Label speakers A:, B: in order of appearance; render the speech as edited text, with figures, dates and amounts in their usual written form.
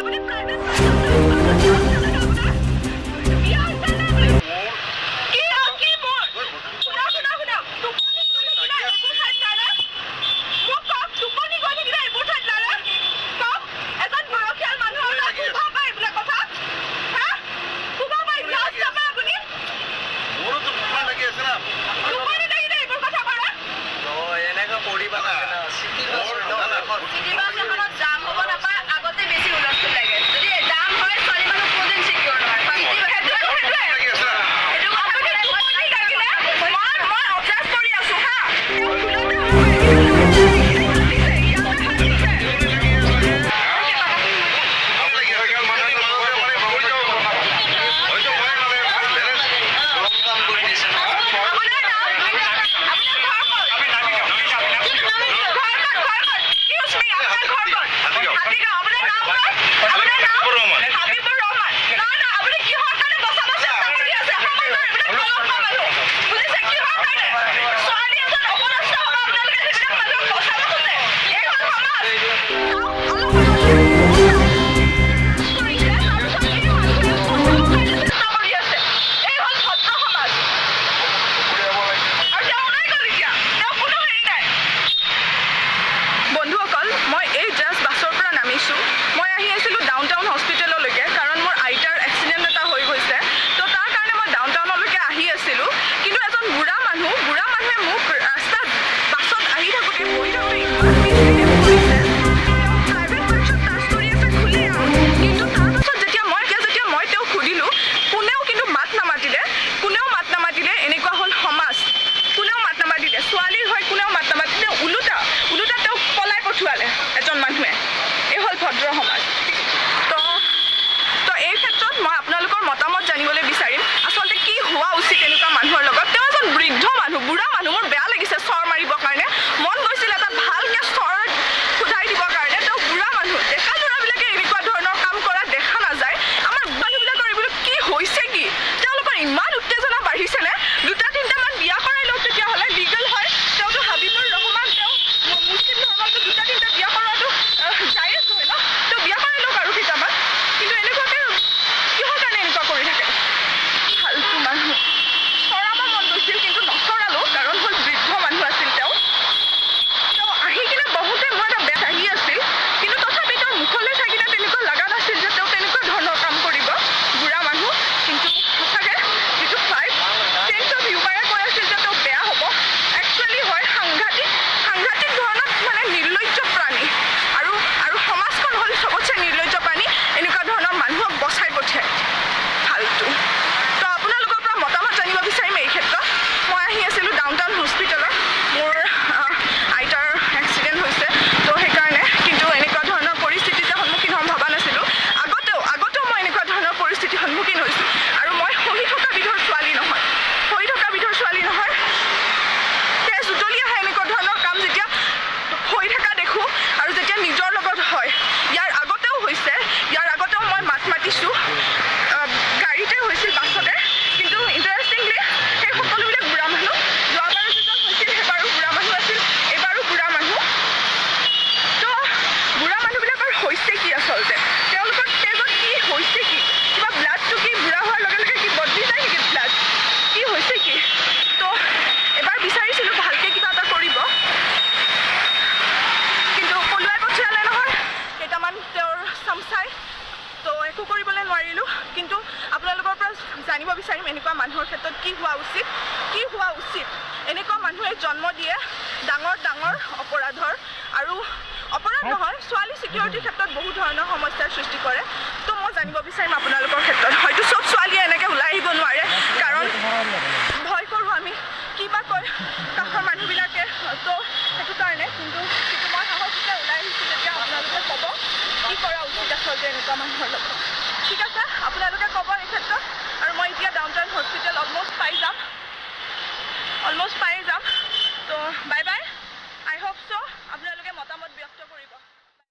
A: আপুনি প্ৰাইভেট আপোনাৰ বিয়া হৈছে নে আপুনি? কি অ, কি মোৰ? শুনা, শুনা, শুনা। টোপনি গৈ থাকিলে এইবোৰ ঠাইত লাৰা? মোক কওক, টোপনি গৈ থাকিলে এইবোৰ ঠাইত লাৰা? কওক, এজন বয়সীয়াল মানুহৰ তাত শোভা পায় এইবিলাক কথা? হা? শোভা পায়? লাজ নাপায় আপুনি?
B: মোৰোতো টোপনি লাগি আছে না।
A: টোপনি লাগিলে এইবোৰ কথা কৰা?
C: এনেকা কৰিবা নালাগে না, চিটি বাছ হয় ন এখন।
D: চিটি বাছ এখনত জাম হ'ব নাপায়, আগতে বেছি হুলস্থুল লাগে। যদি জাম হয়, ছোৱালী মানুহ কোনোদিন চিকিউৰ নহয় চিটি বাছ।
A: সেইটোৱে, সেইটোৱে।
B: লাগি আছে না।
D: সেইটো কথা
A: আপুনি
D: ক'লে মই
A: টোপনি লাগিলে মই অবজাৰ্ভ কৰি আছো হা। তেওঁ ভুলতে হ'ব পাৰে, কিন্তু লাহে লাহে ইয়াতে হাঁচিছে।
B: লাগি আছে। মানে মৰি যাব। হয়তো মই মানে বেলেগ
C: ৰং কাম কৰি দিছে ন।
A: আপোনাৰ নাম? আপোনাৰ ঘৰ ক'ত? ঘৰ ক'ত? ঘৰ ক'ত? Excuse me, আপোনাৰ ঘৰ ক'ত?
B: হাতীগাঁও।
A: হাতীগাঁও। আপোনাৰ নাম ক'ত? আপোনাৰ নাম?
B: হাবিবুৰ ৰহমান।
A: হাবিবুৰ ৰহমান। না না, আপুনি কিহৰ কাৰণে বচাব চেষ্টা কৰি আছে? সমাজৰ এইবিলাক কলংক মানুহ, বুজিছে? কিহৰ কাৰণে ছোৱালী এজন অপদস্থ হ'ব, আপোনালোকে সেইবিলাক মানুহক বচাব খোজে? এই হ'ল সমাজ। চাওক, অলপ আগতে কৰিছে, তাৰপিছত এই মানুহে বচাব কাৰণে চেষ্টা কৰি আছে। এই হ'ল ভদ্ৰ সমাজ। আৰু তেওঁ ওলাই গ'ল এতিয়া, তেওঁ কোনো হেৰি নাই। বন্ধুসকল, মই এই জাষ্ট বাছৰ পৰা নামিছোঁ। মই আহি আছিলোঁ ডাউন টাউন হস্পিটেললৈকে, কাৰণ মোৰ আইতাৰ এক্সিডেণ্ট এটা হৈ গৈছে। তো তাৰ কাৰণে মই ডাউন টাউনলৈকে আহি আছিলোঁ। কিন্তু এজন বুঢ়া মানুহ, বুঢ়া মানুহে মোক ৰাস্তাত বাছত আহি থাকোঁতে, বহি থাকোঁতে ইমান মিছবিহেভ কৰিছে। তেওঁ প্ৰাইভেট পাৰ্টছত টাচ কৰি আছে খুলি আৰু। কিন্তু তাৰপাছত যেতিয়া মই তেওঁক সুধিলোঁ, কোনেও কিন্তু মাত নামাতিলে, কোনেও মাত নামাতিলে। এনেকুৱা হ'ল সমাজ। কোনেও মাত নামাতিলে, ছোৱালীৰ হৈ কোনেও মাত নামাতিলে। ওলোটা ওলোটা তেওঁক পলাই পঠোৱালে এজন মানুহে। এই হ'ল ভদ্ৰ সমাজ। তো এই ক্ষেত্ৰত মই আপোনালোকৰ মতামত জানিবলৈ বিচাৰিম, আচলতে কি হোৱা উচিত এনেকুৱা মানুহৰ লগত? তেওঁ এজন বৃদ্ধ মানুহ, বুঢ়া মানুহ। মোৰ বেয়া লাগিছে, চৰ মাৰিবৰ কাৰণে মন গৈছিল, এটা ভালকৈ চৰ সোধাই দিবৰ কাৰণে। তেওঁ বুঢ়া মানুহ। ডেকা ল'ৰাবিলাকে এনেকুৱা ধৰণৰ কাম কৰা দেখা নাযায়। আমাৰ মানুহবিলাকৰ এইবিলাক কি হৈছে কি? তেওঁলোকৰ ইমান উত্তেজনা বাঢ়িছেনে? দুটা তিনিটামান বিয়া কৰাই লওক, তেতিয়াহ'লে লিগেল হয়। তেওঁতো হাবিবুৰ ৰহমান, তেওঁ মুছলিম ধৰ্মতো দুটা তিনিটা বিয়া কৰোৱাটো জায়েজ হয় ন? তেওঁ বিয়া কৰাই লওক আৰু কেইটামান। কিন্তু এনেকুৱাকৈ কিহৰ কাৰণে এনেকুৱা কৰি থাকে? ফাল্টু মানুহ। চৰাব মন গৈছিল, কিন্তু নচৰালোঁ, কাৰণ হ'ল বৃদ্ধ মানুহ আছিল তেওঁ। তেওঁ আহি কিনে বহোঁতে মোৰ এটা বেয়া আহি আছিল, কিন্তু তথাপি তেওঁৰ মুখলৈ চাই কিনে তেনেকুৱা লগা নাছিল যে তেওঁ তেনেকুৱা ধৰণৰ কাম কৰিব, বুঢ়া মানুহ। কিন্তু সঁচাকৈ যিটো ফাইভ চেন্স অফ হিউমাৰে কৈ আছিল যে তেওঁ বেয়া হ'ব, একচুৱেলি হয় সাংঘাতিক, সাংঘাতিক ধৰণত মানে নিৰ্লজ্জ প্ৰাণী। আৰু সমাজখন হ'ল চবতছে নিৰ্লজ্জ প্ৰাণী, এনেকুৱা ধৰণৰ মানুহক বচাই পঠিয়ায়। ফাল্টু। তো আপোনালোকৰ পৰা মতামত জানিব বিচাৰিম এই ক্ষেত্ৰত। মই আহি আছিলোঁ ডাউন টাউন হস্পিটেলত, মোৰ আইতাৰ এক্সিডেণ্ট হৈছে, তো সেইকাৰণে। কিন্তু এনেকুৱা ধৰণৰ পৰিস্থিতিৰ যে সন্মুখীন হ'ম ভবা নাছিলোঁ। আগতেও মই এনেকুৱা ধৰণৰ পৰিস্থিতিৰ সন্মুখীন হৈছোঁ আৰু মই সহি থকা বিধৰ ছোৱালী নহয়, সহি থকা বিধৰ ছোৱালী নহয়। তেজ উতলি আহে এনেকুৱা ধৰণৰ কাম যেতিয়া হৈ থকা দেখোঁ আৰু যেতিয়া নিজৰ লগত হয়। ইয়াৰ আগতেও হৈছে, ইয়াৰ আগতেও মই মাত মাতিছোঁ। গাড়ীতে হৈছিল, বাছতে। কিন্তু ইণ্টাৰেষ্টিংলি সেই সকলোবিলাক বুঢ়া মানুহ। যোৱাবাৰো যিজন হৈছিল, সেইবাৰো বুঢ়া মানুহ আছিল, এইবাৰো বুঢ়া মানুহ। তো বুঢ়া মানুহবিলাকৰ হৈছে কি আচলতে? তেওঁলোকৰ তেজত কি হৈছে কি? কিবা ব্লাডটো কি বুঢ়া হোৱাৰ লগে লগে কি বদলি যায় নেকি ব্লাড? কি হৈছে কি? তো এবাৰ বিচাৰিছিলোঁ ভালকৈ কিবা এটা কৰিব, কিন্তু পলুৱাই পঠিয়ালে নহয় কেইটামান তেওঁৰ চামচাই। তো একো কৰিবলৈ নোৱাৰিলোঁ। কিন্তু আপোনালোকৰ পৰা জানিব বিচাৰিম, এনেকুৱা মানুহৰ ক্ষেত্ৰত কি হোৱা উচিত? কি হোৱা উচিত? এনেকুৱা মানুহে জন্ম দিয়ে ডাঙৰ ডাঙৰ অপৰাধৰ। আৰু অপৰাধ নহয়, ছোৱালী ছিকিউৰিটিৰ ক্ষেত্ৰত বহু ধৰণৰ সমস্যাৰ সৃষ্টি কৰে। তো মই জানিব বিচাৰিম আপোনালোকৰ